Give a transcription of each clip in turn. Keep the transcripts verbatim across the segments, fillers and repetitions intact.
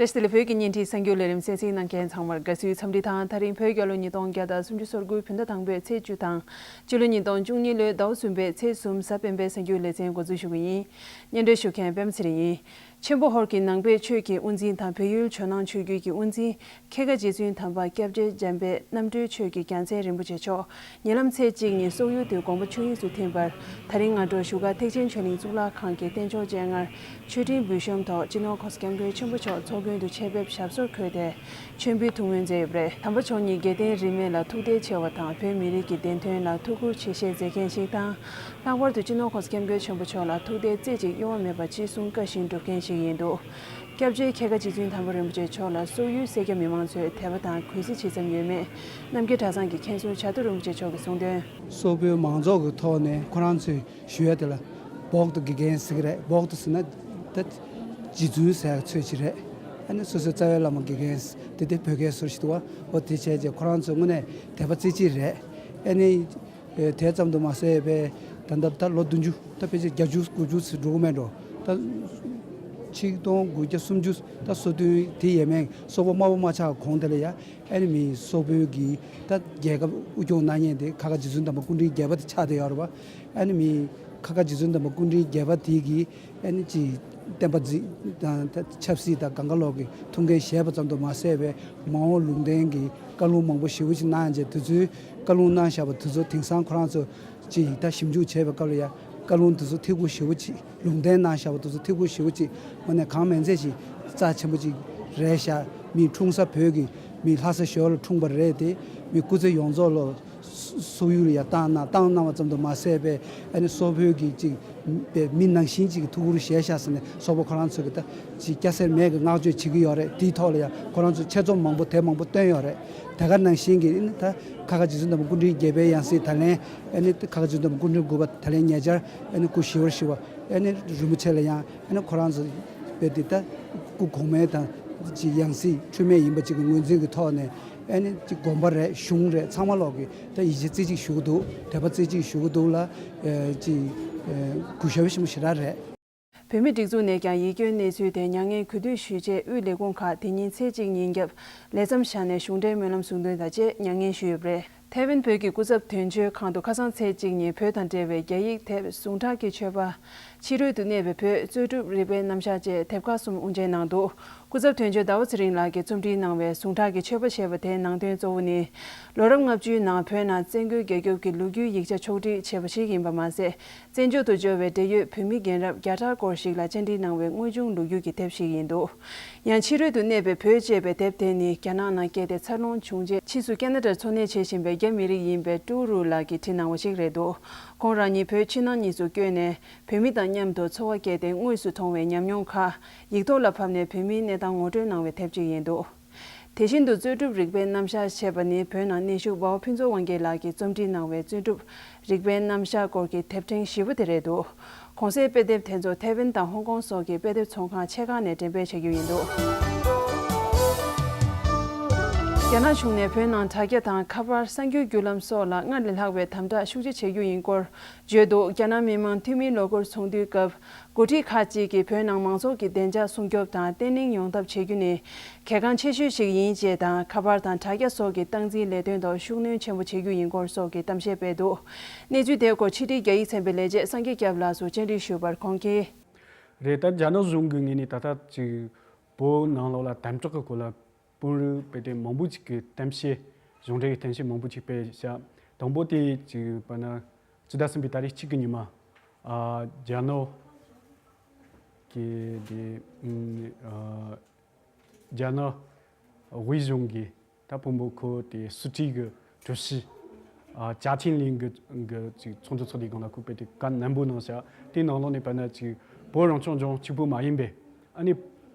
ཨེ་ཤི་ལི་བོད་ཀྱི་བརྙན་འཕྲིན་གསར་འགྱུར་ལས་རིམ་གསན་གཟིགས་གནང་མཁན་ཚང་མར་དགའ་བསུའི་འཚམས་འདྲི་དང་། ད་རིང་བོད་རྒྱལ་ལོ་ཉིས་སྟོང་བརྒྱ་དང་སུམ་ཅུ་སོ་དགུའི་བོད་ཟླ་དང་པོའི་ཚེས་བཅུ་དང་། སྤྱི་ལོ་ཉིས་སྟོང་བཅུ་གཉིས་ལོའི་ཟླ་བ་གསུམ་པའི་ཚེས་གསུམ་གཟའ་སྤེན་པའི་གསར་འགྱུར་ལེ་ཚན་འགོ་འཛུགས་ཞུ་གི་ཡིན། སྙན་སྒྲོན་ཞུ་མཁན་པད་མ་ཚེ་རིང་ཡིན། ཆེན་པོ་ཧོར་གྱི་ནང་པའི་ཆོས་ཀྱི་དབུ་འཛིན་དང་བོད་ཡུལ་ཇོ་ནང་ཆོས་བརྒྱུད་ཀྱི་དབུ་འཛིན། མཁས་དགའ་རྗེ་བཙུན་དམ་པ་སྐྱབས་རྗེ་འཇམ་དཔལ་རྣམ་གྲོལ་ཆོས་ཀྱི་རྒྱལ་མཚན་རིན་པོ་ཆེ་མཆོག་ཉེ་ལམ་ཚེས་གཅིག་ཉིན་སོག་ཡུལ་དུ་དགོངས་པ་ཆོས་དབྱིངས་སུ་ཐིམ་པར། ད་རིང་སྔ་དྲོ་བཞུགས་སྒར་ཐེག་ཆེན་ཆོས་གླིང་གཙུག་ལག་ཁང་གི་རྟེན་མཆོག་སྤྱན་སྔར་མཆོད་སྤྲིན་འབུལ་གཤོམ་ཐོག་སྤྱི་ནོར་༸གོང་ས་༸སྐྱབས་མགོན་ཆེན་པོ་མཆོག་ཚོགས་མགོན་དུ་ཆེད་ཕེབས་ཞབས་སོར་འཁོད་དེ་མཆོད་འབུལ་ཐུགས་སྨོན་མཛད་ཡོད་པ་རེད། དམ་པ་མཆོག་ཉིད་དགེ་ལྡན་རིས་མེད་ལ་ཐུགས་དད་ཆེ་བ་དང་། བོད་མི་རིགས་ཀྱི་བདེན་དོན་ལ་ཐུགས་ཁུར་ཆེ་བཞེས་མཛད་མཁན་ཞིག་དང་། ལྷག་པར་དུ་སྤྱི་ནོར་༸གོང་ས་༸སྐྱབས་མགོན་ཆེན་པོ་མཆོག་ལ་ཐུགས་དད་རྩེ་གཅིག་གཡོ་བ་མེད་པ་ཅི་གསུང་བཀའ་བཞིན་སྒྲུབ་མཁན་ཞིག་ཡིན་འདུག་སྐྱབས་རྗེ་མཁས་དགའ་རྗེ་བཙུན་དམ་པ་རིན་པོ་ཆེ་མཆོག་ལ་སོག་ཡུལ་སེར་སྐྱ་མི་མང་ཚོས་དད་པ་དང་གུས་བརྩི་ཇི་ཙམ་ཡོད་མེད་རྣམ་རྒྱལ་གྲྭ་ཚང་གི་མཁན་ཟུར་བྱ་དུར་རིན་པོ་ཆེ་མཆོག་གིས་གསུངས་དོན། སོག་པོའི་མང་ཚོགས་ཀྱི་ཐོག་ནས་ཁོ་རང་ཚོས་ཞུ་ཡ་དེ་ལ་བོག་ཏུ་དགེ་རྒན་ཟེར་གྱི་རེད། བོག་ཏུ་ཟེར་ན་ད་རྗེ་བཙུན་ཟེར་ཚོད་ཅིག་རེད། ཨ་ནི་སོ་སོའི་རྩ་བའི་བླ་མ་དགེ་རྒན་དེ་དེ་བོད་སྐད་ཟུར་ཞིག་འདུག་བ། འོ་དེ་བྱས་རྗེས་ཁོ་རང་ཚོ་དངོས་གནས་དད་པ་རྩེ་གཅིག་རེད། ཨ་ནི་དེ་ཙམ་དུ་མ་ཟད་པའི་ད་ལྟ་ད་ལོ་བདུན་ཅུ་ད་ཕལ་ཆེར་བརྒྱད་ཅུ་དགུ་བཅུ་ཙམ་འགྲོ་གི་མེད་འགྲོ། ད་ཆིག་སྟོང་དགུ་བརྒྱ་སུམ་ཅུ་ད་སོ་བདུན་དེ་ཡས་མས་སོག་པོ་དམར་པོ་མ་ཆགས་གོང་དེ་ལ་ཡ། ཨ་ནི་མི་སོག་པོའི་གི་ད་རྒྱལ་ཁབ་དབུ་སྐྱོང་གནང་མཁན་དེ་ཁ་ཁ་རྗེ་བཙུན་དམ་པ་སྐུ་ཕྲེང་བརྒྱད་པ་དེ་ཆགས་བསྡད་ཡོད་རེད་བ། ཨ་ནི་མི་ཁ་ཁ་རྗེ་བཙུན་དམ་པ་སྐུ་ཕྲེང་བརྒྱད་པ་དེ་གི་ཨ་ནི་ཅི་བསྟན་པ་འཛིན་དང་ད་ཆབ་སྲིད་དང་གང་ག་ལོག་གི་ཐུགས་འགན་བཞེས་པ་ཙམ་དུ་མ་ཟད་པའི་མ་འོངས་ལུང་བསྟན་གྱི་བཀའ་ལུང་མང་པོ་ཞེ་པོ་ཅིག་གནང་རྗེས་དེ་ཚོའི་བཀའ་ལུང་གནང་བཞག་པ་དེ་ཚོ་དེང་སང་ཁོ་རང་ཚོ་ཅིག་ད་ཞིབ་འཇུག་བྱས་པའི་སྐབས་ལ་ཡ་བཀའ་ལུང་དེ་ཚོ་ཐིག་པོ་ཞེ་པོ་ཅིག་ལུང་བསྟན་གནང་བཞག་པ་དེ་ཚོ་ཐིག་པོ་ཞེ་པོ་ཅིག་དངོས་གནས་གང་མིན་ཚད་ཅིག་རྩ་ཆེན་པོ་ཅིག་རེད་ཤག་མི་འཁྲུངས་ས་བོད་ཀྱི་མི་ལྷ་ས་ཞོལ་ལ་འཁྲུངས་པ་རེད་དེ། མི་སྐུ་ཚེ་ཡོངས་རྫོགས་ལ་སོག་ཡུལ་ལ་ཡ་བཏང་གནང་བཏང་གནང་བ་ཙམ་དུ་མ་ཟད་པའི་ཨ་ནི་སོག་བོད་ཀྱི་ཅིག་པའི་མི་ནང་བཞིན་ཅིག་གི་ཐུགས་ཁུར་བཞེས་ཤག་ཟེར་ནས་སོག་པོ་ཁོ་རང་ཚོ་གི་ད་ཅིག་སྐྱ་སེར་མེད་ཀྱི་བསྔགས་བརྗོད་བྱེད་ཀྱི་ཡོད་རེད། དེའི་ཐོག་ལ་ཡ་ཁོ་རང་ཚོ་ཆེད་རྩོམ་མང་པོ་དེབ་མང་པོ་བཏོན་ཡོད་རེད། དེ་ག་ནང་བཞིན་གྱི་ཨ་ནི་ད་ཁ་ཁ་རྗེ་བཙུན་དམ་པ་སྐུ་ཕྲེང་བརྒྱད་པའི་ཡང་སྲིད་ད་ལན་ཨ་ནི་ད་ཁ་ཁ་རྗེ་བཙུན་དམ་པ་སྐུ་ཕྲེང་དགུ་པ་ད་ལན་ཉེ་ཆར་ཨ་ནི་སྐུ་ཞི་བར་ཞུ་བ། ཨ་ནི་རིན་པོ་ཆེ་ལ་ཡང་ཨ་ནི་ཁོ་རང་ཚོ་དཔེ་དེ་ལྟ་སྐུ་གོང་མའི་དང་ཅིག་ཡང་སྲིད་འཁྲུལ་མེད་ཡིན་པ་ཅིག་གི་ངོས་འཛིན་གྱི་ཐོག་ནས་ཨ་ནི་ཅིག་དགོན་པ་རེད་གཞུང་རེད་ཚང་མ་ལོག་གི་ད་ཡིད་ཆེས་རྩེ་གཅིག་ཞུ་གི་འདུག་དད་པ་རྩེ་གཅིག་ཞུ་གི་འདུག་ལ་ཨ་ཅིག་ཨ་གུས་ཞབས་ཆེན་པོ་ཞེ་དྲག་རེད། བོད་མིའི་སྒྲིག་འཛུགས་ནས་ཀྱང་ཡིག་སྐྱོན་གནས་ཚུལ་དེ་མྱ་ངན་གུས་འདུད་ཞུས་རྗེས་དབུས་ལས་ཁུངས་ཁག་དེ་ཉིན་ཚེས་གཅིག་ཉིན་རྒྱབ་ལས་མཚམས་བཞག་ནས་གཞུང་འབྲེལ་སྨོན་ལམ་གསུང་འདོན་དང་བཅས་མྱ་ངན་ཞུས་ཡོད་པ་རེད། ཐའེ་ཝན་བོད་ཀྱི་སྐུ་ཚབ་དོན་གཅོད་ཁང་དུ་ཁ་སང་ཚེས་གཅིག་ཉིན་བོད་དང་འབྲེལ་བའི་རྒྱ་ཡིག་དེབ་ཟུངས་ཁྲག་གི་མཆོད་པ། ཕྱི་རོལ་དུ་གནས་པའི་བོད་རྩོད་སྒྲུབ་རིག་པའི་རྣམ་གཞག་བཅས་དེབ་ཁག་གསུམ་དབུ་འབྱེད་གནང་འདུག་སྐུ་ཚབ་དོན་གཅོད་ཟླ་བ་ཚེ་རིང་ལགས་ཀྱིས་རྩོམ་སྒྲིག་གནང་བའི་ཟུངས་ཁྲག་གི་མཆོད་པ་ཞེས་པ་དེའི་ནང་དོན་གཙོ་བོ་ནི། ལོ་རབས་ལྔ་བཅུའི་ནང་བོད་ནང་བཙན་རྒོལ་རྒྱལ་སྐྱོབ་ཀྱི་ལོ་རྒྱུས་ཡིག་ཆ་ཕྱོགས་སྒྲིག་བྱས་པ་ཞིག་ཡིན་པ་མ་ཟད། བཙན་བྱོལ་དུ་འབྱོར་བའི་འབྲེལ་ཡོད་བོད་མི་རྒན་རབས་བརྒྱ་ཕྲག་སྐོར་ཞིག་ལ་བཅར་འདྲི་གནང་བའི་དངོས་བྱུང་ལོ་རྒྱུས་ཀྱི་དེབ་ཞིག་ཡིན་འདུག་ཡང་ཕྱི་རོལ་དུ་གནས་པའི་བོད་ཅེས་པའི་དེབ་དེ་ནི་རྒྱ་ནག་ནང་སྐྱེས་ཏེ་འཚར་ལོངས་བྱུང་རྗེས་ཕྱིས་སུ་ཁ་ན་ཌར་འཚོ་གནས་བྱེད་བཞིན་པའི་རྒྱ་མི་རིགས་ཡིན་པའི་ཀྲུའུ་རུའུ་ལགས་ཀྱིས་བྲིས་གནང་བ་ཞིག་རེད་འདུག་ཁོང་རང་ཉིད་བོད་ཕྱི་ནང་གཉིས་སུ་བསྐྱོད་ནས་བོད་མི་དང་མཉམ་དུ་འཚོ་བ་བསྐྱལ་ཏེ་དངོས་སུ་མཐོང་བའི་ཉམས་མྱོང་ཁག་ཡིག་ཐོག་ལ་ཕབ་ནས་བོད་མིའི་གནས་སྟངས་ངོ་སྤྲོད་གནང་བའི་དེབ་ཅིག་ཡིན་འདུག་དེ་བཞིན་དུ་རྩོད་སྒྲུབ་རིག་པའི་རྣམ་གཞག་ཅེས་པ་ནི་བོད་ནང་གནས་བཞུགས་འབའ་བ་ཕུན་ཚོགས་དབང་རྒྱལ་ལགས་ཀྱིས་རྩོམ་སྒྲིག་གནང་བའི་རྩོད་སྒྲུབ་རིག་པའི་རྣམ་གཞག་སྐོར་གྱི་དེབ་ཕྲེང་བཞི་པོ་དེ་རེད་འདུག་གོང་གསལ་དཔེ་དེབ་དེ་ཚོ་ཐའེ་ཝན་དང་ཧོང་ཀོང་སོགས་ཀྱི་དཔེ་དེབ་ཚོང་ཁང་ཆེ་ཁག་ནས་འགྲེམས་སྤེལ་བྱེད་རྒྱུ་ཡིན་འདུག་རྒྱ་ནག་གཞུང་ནས་བོད་ནང་དྲ་རྒྱ་དང་ཁ་པར་གསར་འགྱུར་བརྒྱུད་ལམ་སོགས་ལ་སྔར་ལས་ལྷག་པའི་དམ་དྲག་ཤུགས་ཆེ་བྱེད་རྒྱུ་ཡིན་སྐོར་བརྗོད་འདུག་རྒྱ་ནག་མི་དམངས་འཐུས་མིའི་ལོ་འཁོར་ཚོགས་འདུའི་སྐབས། འགོ་ཁྲིད་ཁག་ཅིག་གིས་བོད་ནང་མང་ཚོགས་ཀྱི་བདེ་འཇགས་སྲུང་སྐྱོབ་དང་བརྟན་ལྷིང་ཡོང་ཐབས་བྱེད་རྒྱུ་ནི་གལ་འགངས་ཆེ་ཤོས་ཤིག་ཡིན་ཅེས་དང་། ཁ་པར་དང་དྲ་རྒྱ་སོགས་ཀྱི་སྟངས་འཛིན་ལས་དོན་ཐོག་ཤུགས་སྣོན་ཆེན་པོ་བྱེད་རྒྱུ་ཡིན་སྐོར་སོགས་ཀྱི་གཏམ་བཤད་སྤེལ་འདུག་གནས་ཚུལ་དེའི་སྐོར་ཕྱི་དྲིལ་རྒྱ་ཡིག་ཚན་པའི་ལས་བྱེད་སངས་རྒྱས་སྐྱབས་ལགས་སུ་བཅར་འདྲི་ཞུས་པར་ཁོང་གིས། རེད། ད་རྒྱ་ནག་གཞུང་གི་ངོས་ནས་ད་ལྟ་ཅིག་བོད་ནང་ལོགས་ལ་དམ་དྲག་གི་སྐོར་ལ་དཔོན་རིགས་དཔེ་དེབ་མང་པོ་ཅིག་གི་གཏམ་བཤད་གཞུང་འབྲེལ་གྱི་གཏམ་བཤད་མང་པོ་ཅིག་སྤེལ་བཞག་དང་པོ་དེ་ཅིག་བར་ན་ཕྱི་ཟླ་གསུམ་པའི་ཏ་རིག་གཅིག་གི་ཉི་མ། ཨ་རྒྱ་ནག་གི་དེ་ཨ་རྒྱ་ནག་དབུས་གཞུང་གི་ད་དཔོན་པོ་ཁོ་དེ་སུ་ཀྲི་གི་གྲོས་གཞི་ཨ་ཅཱ་ཐིང་ལིང་གི་གི་ཅིག་ཚོགས་འདུ་ཚོགས་དུས་སྒང་ལ་ཁོ་དཔེ་དེ་བཀའ་ནན་པོ་གནང་བཞག་དེའི་ནང་ལོགས་ནས་བར་ན་ཅིག་བོད་རང་སྐྱོང་ལྗོངས་གཅིག་པུ་མ་ཡིན་པའི་ཨ་ནི་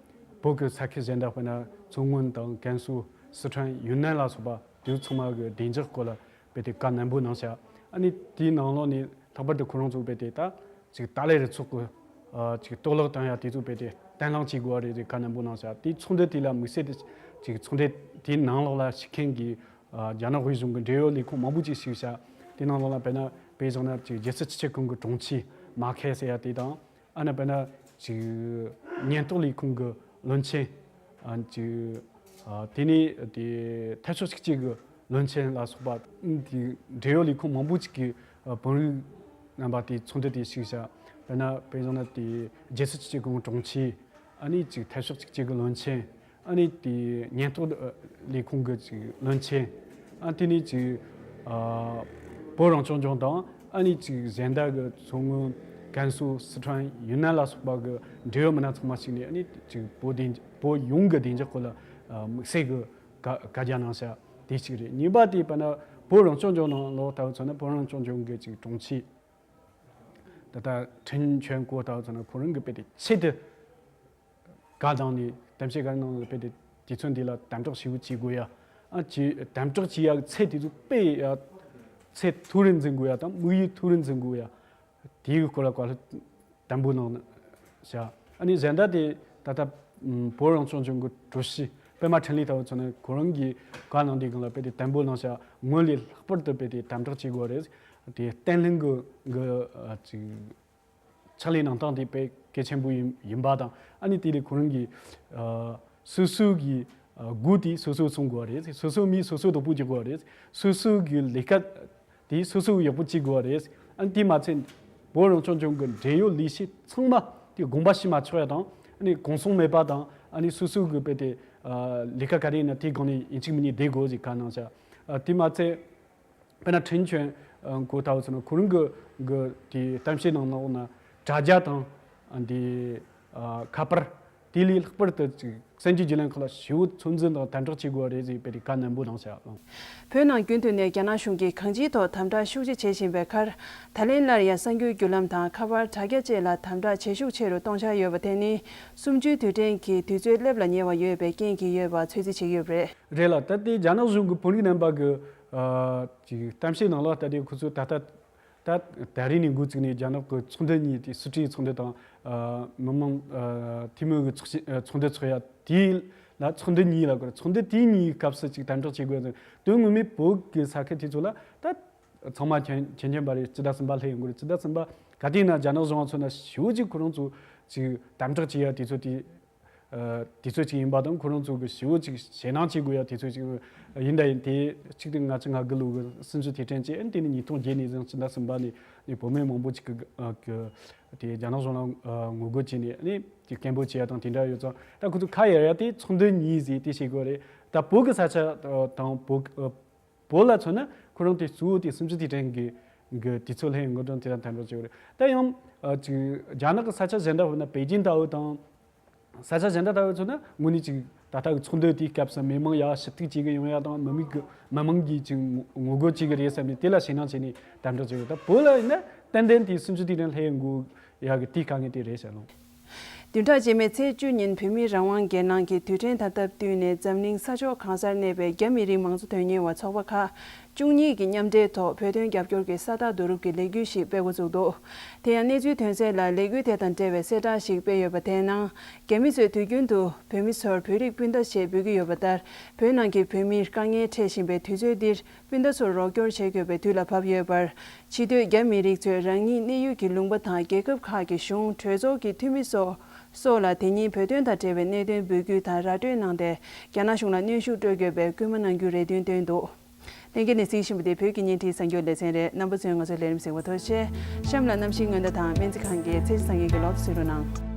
བོད་ཀྱི་ས་ཁུལ་གཞན་དག་དཔེར་ན་མཚོ་སྔོན་དང་ཀན་སུའུ་སི་ཁྲོན་ཡུན་ནན་ལ་སོགས་པ་དེ་ཚོ་ཚང་མ་གི་བདེ་འཇགས་སྐོར་ལ་དཔེ་དེ་བཀའ་ནན་པོ་གནང་བཞག་ཨ་ནི་དེའི་ནང་ལོགས་ནས་ལྷག་པར་དུ་ཁོ་རང་ཚོ་དཔེ་དེ་ད་ཅིག་ཏཱ་ལའི་རུ་ཚོགས་ཀྱི་ཨ་ཅིག་གཏོར་བརླག་བཏང་ཡ་དེ་ཚོ་དཔེ་དེ་གཏན་ལ་ཕབ་དགོས་པ་རེད་ཅེས་བཀའ་ནན་པོ་གནང་བཞག་དེའི་ཚོགས་འདུ་དེ་ལ་དམིགས་བསལ་དུ་ཅིག་ཚོགས་འདུ་དེའི་ནང་ལོགས་ལ་ཞུགས་མཁན་གྱི་ཨ་རྒྱ་ནག་དབུས་གཞུང་གི་འབྲེལ་ཡོད་ལས་ཁུངས་མང་པོ་ཅིག་ཞུགས་བཞག་དེའི་ནང་ལོགས་ལ་དཔེར་ན་དཔེ་བཞག་ན་ཅིག་རྒྱལ་སྲིད་སྤྱི་ཁྱབ་ཁང་གི་དྲུང་ཆེ་མ་ཁེ་ཟེར་ཡ་དེ་དང་། ཨ་ནི་དཔེར་ན་ཅིག་ཉེན་རྟོག་ལས་ཁུངས་ཀྱི་བློན་ཆེན་ ཨ་ཅིག་ཨ་དེ་ནས་དེ་འཐབ་ཕྱོགས་གཅིག་གྱུར་གྱི་བློན་ཆེན་ལ་སོགས་པ་དེ་འབྲེལ་ཡོད་ལས་ཁུངས་མང་པོ་ཅིག་གི་ཨ་དཔོན་རིགས་རྣམ་པ་དེ་ཚོགས་འདུ་དེ་ཞུགས་བྱས། དཔེར་ན་དཔེ་བཞག་ན་དེ་རྒྱལ་སྲིད་སྤྱི་ཁྱབ་ཁང་དྲུང་ཆེ། ཨ་ནི་ཅིག་འཐབ་ཕྱོགས་གཅིག་གྱུར་གྱི་བློན་ཆེན། ཨ་ནི་དེ་ཉེན་རྟོག་ལས་ཁུངས་ཀྱི་ཅིག་བློན་ཆེན། ཨ་དེ་ནས་ཅིག་ཨ་བོད་རང་སྐྱོང་ལྗོངས་དང་། ཨ་ནི་ཅིག་གཞན་དག་གི་མཚོ་སྔོན། ཀན་སུའུ། སི་ཁྲོན། ཡུན་ནན་ལ་སོགས་པ་གི་འབྲེལ་ཡོད་མི་སྣ་ཚང་མ་ཞུགས་ནས། ཨ་ནི་ཅིག་བོད་བདེ་བོད་ཡོངས་ཀྱི་བདེ་འཇགས་སྐོར་ལ་ཨ་དམིགས་བསལ་གྱི་བཀའ་བཀའ་རྒྱ་གནང་བྱས་དེ་གཅིག་རེད། གཉིས་པ་དེ་དཔེར་ན་བོད་རང་སྐྱོང་ལྗོངས་ནང་ལོགས་ལྟ་བུ་མཚོན་ན། བོད་རང་སྐྱོང་ལྗོངས་ཀྱི་ཅིག་དྲུང་ཆེ། ད་ལྟ་ཁྲིན་ཆོན་ཀོ་ལྟ་བུ་མཚོན་ན། ཁོ་རང་གིས་དཔེ་དེ་ཆེད་དུ་བཀའ་གནང་ནས། གཏམ་བཤད་བཀའ་གནང་ནས། དཔེ་དེ་དུས་ཚོད་འདི་ལ་དམ་དྲག་ཞེ་པོ་བྱེད་དགོས་ཡ། ཨ་ཅིག་དམ་དྲག་བྱེད་ཡ་ཚད་དེ་ཚོ་དཔེ་ཡ་ཚད་མཐོ་རུ་འཛིན་དགོས་ཡ་དང་། དམིགས་ཡུལ་མཐོ་རུ་འཛིན་དགོས་ཡ། དེའི་སྐོར་ལ་བཀའ་སློབ་དམ་པོ་གནང་བྱས། ཨ་ནི་གཞན་དག་དེ་ད་ལྟ་ཨམ་བོད་རང་སྐྱོང་ལྗོངས་ཀྱི་ཀྲུའུ་ཞི་པད་མ་ཁྲིན་ལི་ལྟ་བུ་མཚོན་ན། ཁོ་རང་གིས་བཀའ་གནང་དུས་སྒང་ལ་དཔེ་དེ་དམ་པོ་གནང་བྱས། སྔོན་ལས་ལྷག་པར་དུ་དཔེ་དེ་དམ་དྲག་བྱེད་དགོས་རེད། དེ་བརྟན་ལྷིང་གི་གི་ཨ་ཅིག་ཕྱག་ལས་གནང་སྟངས་དེ་དཔེ་གལ་ཆེན་པོ་ཡིན་ཡིན་པ་དང་། ཨ་ནི་དེ་ལས་ཁོ་རང་གིས་ཨ་སོ་སོ་གི་ཨ་སྒོ་དེ་སོ་སོས་སྲུང་དགོས་པ་རེད། སོ་སོའི་མི་སོ་སོས་བདག་པོ་བྱེད་དགོས་པ་རེད། སོ་སོ་གི་ལས་ཀ་དེ་སོ་སོས་ཡག་པོ་བྱེད་དགོས་པ་རེད། ཨ་ནི་དེ་མ་ཚད་བོད་རང་སྐྱོང་ལྗོངས་ཀྱི་འབྲེལ་ཡོད་ལས་བྱེད་ཚང་མ་དེ་དགོངས་པ་ཞུ་མ་ཆོག་ཡ་དང་། ཨ་ནི་གུང་སེང་མེད་པ་དང་། ཨ་ནི་སོ་སོ་གི་དཔེ་དེ་ཨ་ལས་ཀ་ག་རེ་ཡིན་ན་དེའི་སྒང་ནས་ཡིན་གཅིག་མིན་གཉིས་བསྡད་དགོས་ཟེར་བཀའ་གནང་བྱས། ཨ་དེ་མ་ཚད་དཔེར་ན་ཁྲིན་ཆོན་ཨ་ཀོ་ལྟ་བུ་མཚོན་ན། ཁོ་རང་གི་གི་དེ་གཏམ་བཤད་ནང་ལོགས་ན་དྲ་རྒྱ་དང་། ཨ་འདི་ཨ་ཁ་པར། དེ་ལས་ལྷག་པར་དུ་ཅིག་གསར་འགྱུར་བརྒྱུད་ལམ་ཁག་ལ་ཞེ་པོ་ཚོད་འཛིན་དང་དམ་དྲག་བྱེད་དགོས་པ་རེད་ཟེར་དཔེ་དེ་བཀའ་ནན་པོ་གནང་བྱས། བོད་ནང་རྒྱུན་དུ་ནས་རྒྱ་ནག་གཞུང་གིས་གང་ཅིའི་ཐོག་དམ་དྲག་ཤུགས་ཆེ་བྱེད་བཞིན་པའི་ཁར། ད་ལན་སླར་ཡང་གསར་འགྱུར་བརྒྱུད་ལམ་དང་ཁ་པར། དྲ་རྒྱ་བཅས་ལ་དམ་དྲག་བྱེད་ཤུགས་ཆེ་རུ་གཏོང་འཆར་ཡོད་པ་དེ་ནི། གསུམ་བཅུའི་དུས་དྲན་གྱི་དུས་ཚོད་སླེབས་ལ་ཉེ་བ་ཡོད་པའི་རྐྱེན་གྱིས་ཡོད་པ་ཚོད་རྩིས་བྱེད་ཀྱི་ཡོད་པ་རེད། རེད་ལ། ད་ལྟའི་རྒྱ་ནག་གཞུང་གི་དཔོན་རིགས་རྣམ་པ་གི་ཨ་ཅིག་གཏམ་བཤད་ནང་ལ་ལྟ་དུས། ཁོ་ཚོས་ད་ལྟ་ད་ད་རེས་ནས་འགོ་བཙུགས་ནས་རྒྱ་ནག་གི་ཚོགས་འདུ་གཉིས་དེ། སུའུ་ཀྲིའི་ཚོགས་འདུ་དང་། ཨ་མི་དམངས་ཨ་འཐུས་མི་གི་ཚོགས་ཆེན་ཨ་ཚོགས་འདུ་ཚོགས་ཡ་དེ་ལ། ཚོགས་འདུ་གཉིས་ལ་གོ་རེད། ཚོགས་འདུ་དེ་གཉིས་ཀྱི་སྐབས་སུ་ཅིག་དམ་དྲག་བྱེད་དགོས་ཟེར། དོན་ངོ་མའི་བོད་ཀྱི་ས་ཁུལ་དེ་ཚོ་ལ་ད་ཚང་མ་མཁྱེན་མཁྱེན་མཁྱེན་པ་རེད། སྤྱི་ཟླ་གསུམ་པ་སླེབས་ཡོང་གི་རེད། སྤྱི་ཟླ་གསུམ་པ་ག་དུས་ན་རྒྱ་ནག་གཞུང་མཚོན་ན་ཞེ་པོ་ཅིག་ཁོ་རང་ཚོ་ཅིག་དམ་དྲག་བྱེད་ཡ་དུས་ཚོད་དེ། ཨ་དུས་ཚོད་ཅིག་ཡིན་པ་དང་། ཁོ་རང་ཚོ་གི་ཞེ་པོ་ཅིག་ཞེད་སྣང་བྱེད་དགོས་ཡ་དུས་ཚོད་ཅིག་ཡིན། ད་ཡིན་དེ་གཅིག་དེ་ང་ཚོ་ང་དགུ་ལོ་གི་སྲིད་འཛིན་དེ་དྲན་བྱས། ཨ་ནི་དེ་ནི་ཉིས་སྟོང་བརྒྱད་ནས་བཟུང་སྤྱི་ཟླ་གསུམ་པ་ནས་ནི་བོད་མི་མང་པོ་ཅིག་གི་ཨ་གི་དེ་རྒྱ་ནག་གཞུང་ལ་ཨ་ངོ་རྒོལ་བྱས་ནས། ཨ་ནི་དེ་སྐད་འབོད་བྱེད་ཡ་དང་དེ་འདྲ་ཡོད་ཙང་། ད་ཁོ་ཚོ་ཁ་ཡར་ཡ་དེ་ཚོགས་འདུ་གཉིས་ཟེར་དེ་བྱེད་དགོས་རེད། ད་བོད་ཀྱི་ས་ཆ་ཨ་དང་བོད་ཨ་བོད་ལ་མཚོན་ན་ཁོ་རང་དེ་གཙོ་བོ་དེ་སྲིད་འཛིན་དེ་དྲན་གི་གི་དུས་ཚོད་ལྷན་དགོས་དོན་དེ་དང་དམ་དྲག་བྱེད་དགོས་རེད། ད་ཡང་ཨ་ཅིག་རྒྱ་ནག་གི་ས་ཆ་གཞན་དག་བོད་ན་པེ་ཅིན་ལྟ་བུ་དང་། ས་ཆ་གཞན་དག་ལྟ་བུ་མཚོན་ན་དངོས་གནས་ཅིག་ད་ལྟ་གི་ཚོགས་འདུ་དེའི་སྐབས་སུ་མི་མང་ཡར་ཞུ་གཏུག་བྱེད་གི་ཡོང་ཡ་དང་། མི་མང་གི་མི་མང་གིས་ཅིག་ངོ་ངོ་རྒོལ་བྱེད་གི་རེད་བསམ་ནས་དེ་ལ་ཞེད་སྣང་བྱས་ནས་དམ་དྲག་བྱེད་དགོས། ད་བོད་ལ་ཡིན་ན་ཏན་ཏན་དེ་སྲིད་འཛིན་དེ་དྲན་ལྷན་དགོས་ཡ་གི་དེའི་དཀའ་ངལ་དེ་རེད་བཤད་ལོ། བདུན་ཕྲག་རྗེས་མའི་ཚེས་བཅུ་ཉིན་བོད་མིའི་རང་དབང་སྒེར་ནང་གི་དུས་དྲན་དང་སྟབས་བསྟུན་ནས། འཛམ་གླིང་ས་ཕྱོགས་གང་སར་གནས་པའི་རྒྱ་མི་རིགས་མང་གཙོ་དོན་གཉེར་བ་ཚོགས་པ་ཁག་བཅུ་གཉིས་ཀྱིས་མཉམ་འབྲེལ་ཐོག་བོད་དོན་རྒྱབ་སྐྱོར་གྱི་ས་རྟགས་བསྡུ་རུབ་ཀྱི་ལས་འགུལ་ཞིག་སྤེལ་འགོ་བཙུགས་འདུག་དེ་ཡང་གནས་ཚུལ་ཐོན་གསལ་ལ། ལས་འགུལ་དེ་དང་འབྲེལ་བའི་གསལ་བསྒྲགས་ཤིག་སྤེལ་ཡོད་པ་དེའི་ནང་། རྒྱ་མི་ཚོས་དུས་རྒྱུན་དུ་བོད་མི་ཚོར་བོད་རིགས་སྤུན་ཟླ་ཞེས་འབོད་ཀྱི་ཡོད་པ་ལྟར། བོད་ནང་གི་བོད་མིར་དཀའ་ངལ་འཕྲད་བཞིན་པའི་དུས་ཚོད་འདིར། སྤུན་ཟླ་ཚོར་རོགས་སྐྱོར་བྱེད་དགོས་པའི་དུས་ལ་བབ་ཡོད་པར། ཕྱི་སྡོད་རྒྱ་མི་རིགས་ཚོས་རང་ཉིད་གནས་ཡུལ་གྱི་ལུང་པ་དང་རྒྱལ་ཁབ་ཁག་གི་གཞུང་། གྲོས་ཚོགས་ཀྱི་འཐུས་མི་སོགས་སོགས་ལ་དེ་ཉིན་བོད་དོན་དང་འབྲེལ་བའི་གནད་དོན་འབོད་སྐུལ་དང་ར་སྤྲོད་གནང་སྟེ། རྒྱ་ནག་གཞུང་ལ་གནོན་ཤུགས་སྤྲོད་དགོས་པའི་སྐུལ་མ་གནང་རྒྱུའི་རེ་འདུན་བཏོན་འདུག་ལྷན་རྒྱས་ནས་གཟིགས་བཞིན་པ་དེ་བོད་ཀྱི་བརྙན་འཕྲིན་གསར་འགྱུར་ལེ་ཚན་རེད། རྣམ་པ་ཚོས་ང་ཚོའི་ལས་རིམ་གཟིགས་པར་ཐུགས་རྗེ་ཆེ། གཤམ་ལ་གནམ་གཤིས་སྔོན་བརྡ་དང་སྨན་རྩིས་ཁང་གི་ཚེས་གཟའ་ཉི་མའི་གློག་བརྙན་གཟིགས་རོགས་གནང་།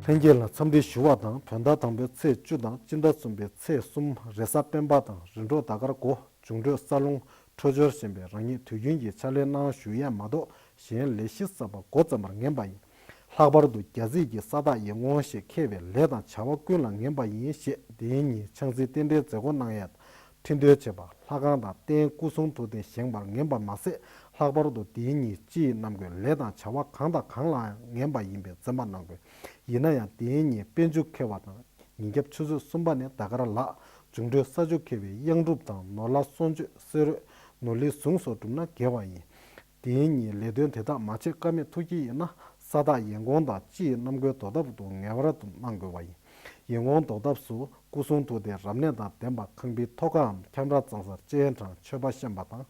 ལྷན་རྒྱས་ལ་འཚམས་འདྲི་ཞུ་བ་དང་། བོད་ཟླ་དང་པོའི་ཚེས་བཅུ་དང་སྤྱི་ཟླ་གསུམ་པའི་ཚེས་གསུམ། རེས་གཟའ་སྤེན་པ་དང་རིམ་གྲོ་ཟླ་སྐར་དགུ། འབྱུང་འཕྲོད་ས་ལུང་འཕྲོད་སྦྱོར་ཞན་པས་རང་ཉིད་དུས་རྒྱུན་གྱི་ཕྱག་ལས་གནང་ཞུ་ཡས་མ་གཏོགས་གཞན་ལས་གཞི་གསར་པ་འགོ་བརྩམས་པར་ངེས་པ་ཡིན། ལྷག་པར་དུ་རྒྱ་རྩིས་ཀྱི་ས་རྟགས་ཡིག་ངོ་ཞེས་འཁོད་པའི་ལས་དང་བྱ་བ་ཀུན་ལ་ངེས་པ་ཡིན་ཞེས་དེ་ཉིན་ཕྱག་འཚལ་རྟེན་འབྲེལ་མཛད་སྒོ་གནང་ཡས་དང་། ཁྲི་འདོན་བྱེད་པ། ལྷ་ཁང་དང་རྟེན་སྐུ་གསུང་ཐུགས་རྟེན་བཞེངས་པར་ངེས་པ་མ་ཟད། ལྷག་པར་དུ་དེའི་ཉིན་སྤྱི་ཡི་རྣམ་ཀུན་ལས་དང་བྱ་བ་གང་དང་གང་ལའང་ངེས་པ་ཡིན་པའི་བརྩོན་པ་གནང་དགོས། ཡིན་ན་ཡང་དེའི་ཉིན་དཔལ་འབྱོར་མཁས་པ་དང་ ཉིན་རྒྱབ་ཆུ་ཚོད་གསུམ་པ་ནས་ཟླ་དཀར་ལག་འབྱུང་འཕྲོད་ས་ཆུ་ཁེལ་བའི་གཡང་སྒྲུབ་དང་ནོར་ལྷ་གསོལ་མཆོད་གསེར་འོད་ནོར་ལི་ཟུང་སོགས་བསྒྲུབས་ན་དགེ་བ་ཡིན། དེའི་ཉིན་ལས་དོན་དེ་དག་མ་བྱེད་ཀ་མེད་ཐུགས་ཀྱི་ཡིན་ན་ས་བདག་ཡན་གོང་དང་སྤྱི་ཡི་གནམ་སྒོའི་བཟློག་ཐབས་དུ་ངེས་པར་དུ་གནང་དགོས་པ་ཡིན། ཡན་གོང་བཟློག་ཐབས་སུ་སྐུ་གསུང་ཐུགས་ཏེ་རབ་གནས་དང་ལྡན་པ་ཁང་པའི་ཐོག་ཁའམ་ཁྱམས་ར་གཙང་སར་སྤྱན་དྲངས་མཆོད་པ་བཤམས་པ་དང་།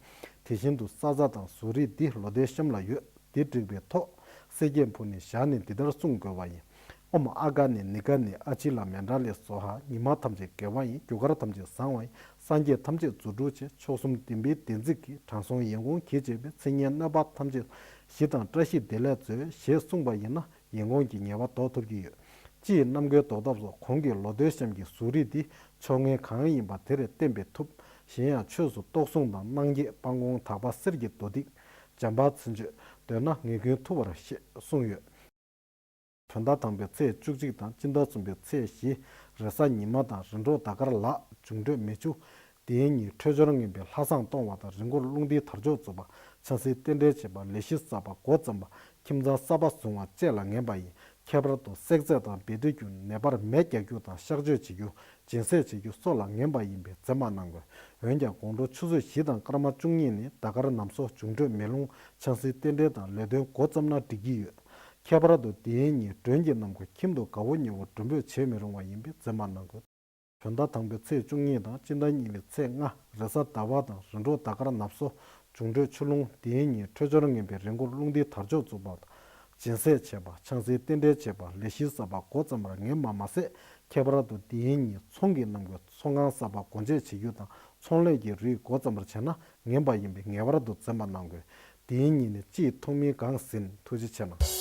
དེ་བཞིན་དུ་ས་བཟའ་དང་གཟུགས་རིས་འདི་ལོ་ཟླའི་གཤམ་ལ་ཡོད། འདི་བསྒྲིགས་པའི་ཐོག་གསེར་སྐྱེམས་ཕུལ་ནས་བཞག་ནས་འདི་ལྟར་གསུང་དགོས་པ་ཡིན། ཨོཾ་ཨ་ག་ནི་ནི་ག་ནི་ཨ་ཕྱི་ལ་མཎྜལ་ལས་སོ་ཧ། ཉི་མ་ཐམས་ཅད་དགེ་བ་ཡིན། རྒྱུ་སྐར་ཐམས་ཅད་བཟང་བ་ཡིན། སངས་རྒྱས་ཐམས་ཅད་རྫུ་འཕྲུལ་ཆེ། མཆོག་གསུམ་བདེན་པའི་བདེན་ཚིག་གིས། དྲང་སྲོང་ཡན་གོང་གིས་བྱས་པའི་མཚན་སྙན་གནོད་པ་ཐམས་ཅད་ཞི་དང་བཀྲ་ཤིས་བདེ་ལེགས་སྩོལ་ཞེས་གསུངས་པ་ཡིན་ན་ཡན་གོང་གི་ཉེས་པ་ཟློག་ཐུབ་ཀྱི་ཡོད། སྤྱི་ཡི་གནམ་སྒོའི་བཟློག་ཐབས་སུ་གོང་གི་ལོ་ཟླའི་གཤམ་གྱི་གཟུགས་རིས་འདི་ཕྱོགས་ངན་གང་ཡིན་པ་དེ་རེ་གཏན་འབེབས་ཐུབ། གཞན་ཡང་ཆོས་སུ་གཏོར་གསུམ་དང་གནང་འགྱེད་སྤང་སྐོང་དག་པ་གསེར་གྱི་རྡོ་ཏིག་འཇམ་པ་ཚིན་གཅོད་འདོན་ན་ངེས་ཀུན་ཐུབ་པར་ཤེས་གསུངས་ཡོད། བོད་ཟླ་དང་པོའི་ཚེས་བཅུ་གཅིག་དང་སྤྱི་ཟླ་གསུམ་པའི་ཚེས་བཞི། རེས་གཟའ་ཉི་མ་དང་རིམ་གྲོ་ཟླ་སྐར་ལག་འབྱུང་འཕྲོད་མེ་ཆུ། དེའི་ཉིན་འཕྲོད་སྦྱོར་ངན་པའི་ལྷ་བསང་གཏོང་བ་དང་རི་མགོར་རླུང་རྟའི་དར་ལྕོག་འཛུགས་པ། ཆང་སའི་རྟེན་འབྲེལ་བྱེད་པ། ལས་གཞི་གསར་པ་འགོ་བརྩམས་པ། ཁྱིམ་ཚང་གསར་པ་བཟུང་བ་བཅས་ལ་ངན་པ་ཡིན། ཁྱད་པར་དུ་བསྲེག་རྫས་དང་བེ་ཏི་རྒྱུ་ནད་པར་མེ་རྒྱག་རྒྱུ་དང་གཤག་བཅོས་བྱེད་རྒྱུ། སྦྱིན་སྲེག་བྱེད་རྒྱུ་སོགས་ལ་ངན་པ་ཡིན་པས་འཛེམ་པ་གནང་དགོས། འོན་ཀྱང་དགོང་དྲོ་ཆུ་ཚོད་བཞི་དང་སྐར་མ་བཅུ་གཉིས་ནས་ཟླ་སྐར་ནམ་སོ་འབྱུང་འཕྲོད་མེ་རླུང་ཆང་སའི་རྟེན་འབྲེལ་དང་ལས་དོན་འགོ་བརྩམས་ན་འགྲིག་གི་ཡོད། ཁྱད་པར་དུ་དེའི་ཉིན་མགྲོན་གྱི་རྣམས་ཀྱི་ཁྱིམ་དུ་དགའ་བོ་ཉེ་བོ་མགྲོན་འབོད་བྱེད་མི་རུང་བ་ཡིན་པས་འཛེམ་པ་གནང་དགོས། བོད་ཟླ་དང་པོའི་ཚེས་བཅུ་གཉིས་དང་སྤྱི་ཟླ་གཉིས་པའི་ཚེས་ལྔ། རེས་གཟའ་ཟླ་བ་དང་རིམ་གྲོ་ཟླ་སྐར་ནབ་སོ། འབྱུང་འཕྲོད་ཆུ་རླུང་། དེའི་ཉིན་འཕྲོད་སྦྱོར་ངན་པའི་རི་མགོར་རླུང་རྟའི་དར་ལྕོག་འཛུགས་པ་དང་། སྦྱིན་སྲེག་བྱེད་པ། ཆང་སའི་རྟེན་འབྲེལ་བྱེད་པ། ལས་གཞི་གསར་པ་འགོ་བརྩམས་པར་ངན་པ་མ་ཟད། ཁྱད་པར་དུ་དེའི་ཉིན་ཚོང་གི་རྣམས་ཀྱི་ཚོང་ཁང་གསར་པ་སྒོ་འབྱེད་བྱེད་རྒྱུ་དང་ཚོང་ལས་ཀྱི་རིགས་འགོ་བརྩམས་པར་བྱས་ན་ངན་པ་ཡིན་པས་ངེས་པར་དུ་འཛེམ་པ་གནང་དགོས། དེའི་ཉིན་ནི་སྤྱི་ཡི་ཐོག་མའི་གང་ཟིན། ཐུགས་རྗེ་ཆེ་གནང་།